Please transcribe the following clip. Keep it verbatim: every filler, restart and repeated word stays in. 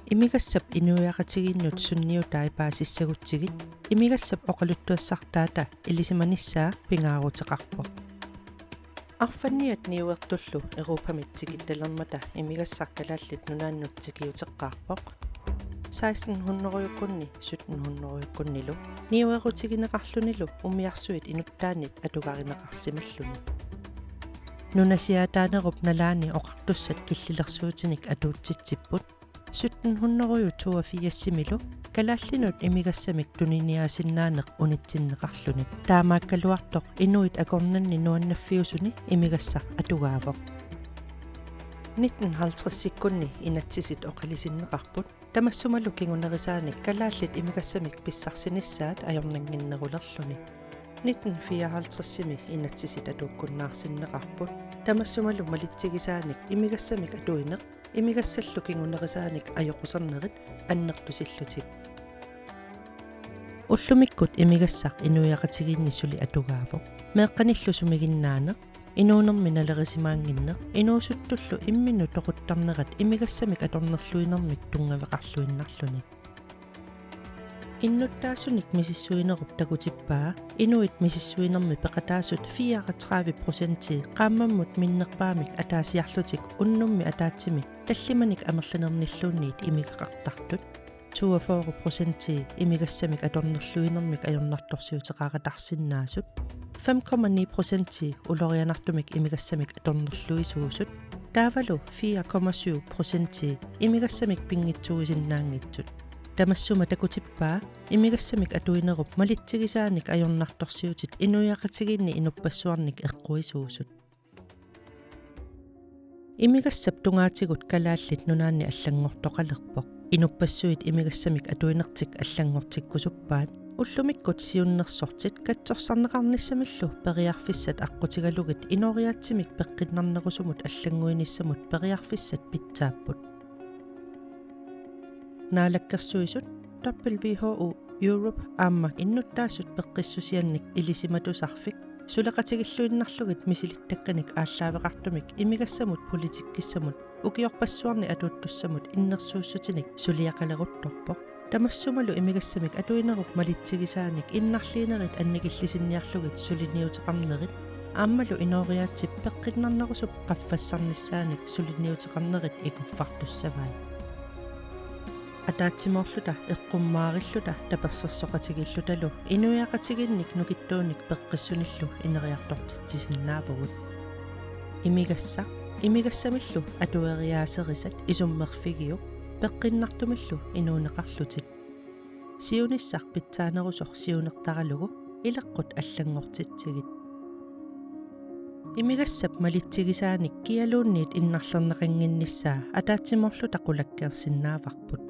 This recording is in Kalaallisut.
Imigassap inuiaqatigiinnut sunniutai paasissagutsigit imigassap oqaluttuassartaata ilisimanissaa pingaaruteqarpoq. Arfanniat niuertullu Europamit tikittalermata imigassaq Kalaallit Nunaannut tikiuteqqaarpoq. Seksten hundredekunni sytten hundredekunnilu niuerutigineqarlunilu umiarsuit inuttaannit atugarineqarsimalluni. Nunasiaataanerup nalaani oqartussat killilersuutinik atuutsitsipput. Sytten hundrede toogfirsimilu kalaallinut imigassamik tuniniaasinnaaneq unitsinneqarluni. Taamaakkaluartoq inuit akornanni nuannaffiusuni imigassaq atugaavoq. Nitten halvtredsikkunni inatsisit oqilisinneqarput, tamassumalu kingunerisaanik kalaallit imigassamik pissarsinissaat ajornannginnerulerluni. Nitten fireoghalvtredsimi inatsisit atuukkunnaarsinneqarput, tamassumalu malitsigisaanik imigassamik atuineq imigassallu kingunerisaanik ajoqusernerit annertusillutik. Ullumikkut imigassaq inuiaqatigiinni suli atugaavoq. Meeqqanillu sumiginnaaneq, inuunermi nalerisimaannginneq, inuusuttullu imminnut toquttarnerat imigassamik atornerluinermik tunngaveqarluinnarluni. Innuttaasunik misissuinerup takutippaa inuit misissuinermi peqataasut fireogtredive procentii qaammammut minnerpaamik ataasiarlutik unnummi ataatsimi tallimanik amerlanernilluunniit imigeqartartut, toogfyrre procentii imigassamik atornerluinermik ajornartorsiuteqaratarsinnaasut, fem komma ni procentii ulorianartumik imigassamik atornerluisuusut, taavalu fire komma syv procentii imigassamik pinngitsuuisinnaanngitsut. Tamassuma takutippaa imigassamik atuinerup malitsigisaanik ajornartorsiutit inuiaqatigiinni inuppassuarnik eqquisuusut. Imigassap tungaatigut Kalaallit Nunaanni allanngortoqalerpoq. Inuppassuit imigassamik atuinertik allanngortikkusuppaat. Ullumikkut siunnersortit katsorsarneqarnissamillu periarfissat aqqutigalugit inooriaatsimik peqqinnarnerusumut allannguinissamut periarfissat pitsaapput. Naalakkersuisut, W H O Europe aamma innuttaasut peqqissusiannik Ilisimatusarfik suleqatigilluinnarlugit misilittakkanik aallaaveqartumik imigassamut politikkissamut ukiorpassuarni atuuttussamut innersuussutinik suliaqaleruttorpoq. Tamassumalu imigassamik atuinerup malitsigisaanik innarliinerit annikillisinniarlugit suliniuteqarnerit aammalu inooriaatsip peqqinnarnerusup qaffassarnissaanik suliniuteqarnerit ikuffartussavai. Ataatsimoorluta eqqummaarilluta tapersersoqatigiillutalu inuiaqatigiinnik nukittuunik peqqissunillu ineriartortitsisinnaavugut. Imigassaq, imigassamillu atueriaaserisat isummerfigiuk, peqqinnartumillu inuuneqarlutit. Siunissaq pitsaanerusoq siunertaralugu ileqqut allanngortitsigit. Imigassap malitsigisaanik kialuunniit innarlerneqannginnissaa ataatsimoorluta qulakkeersinnaavarput.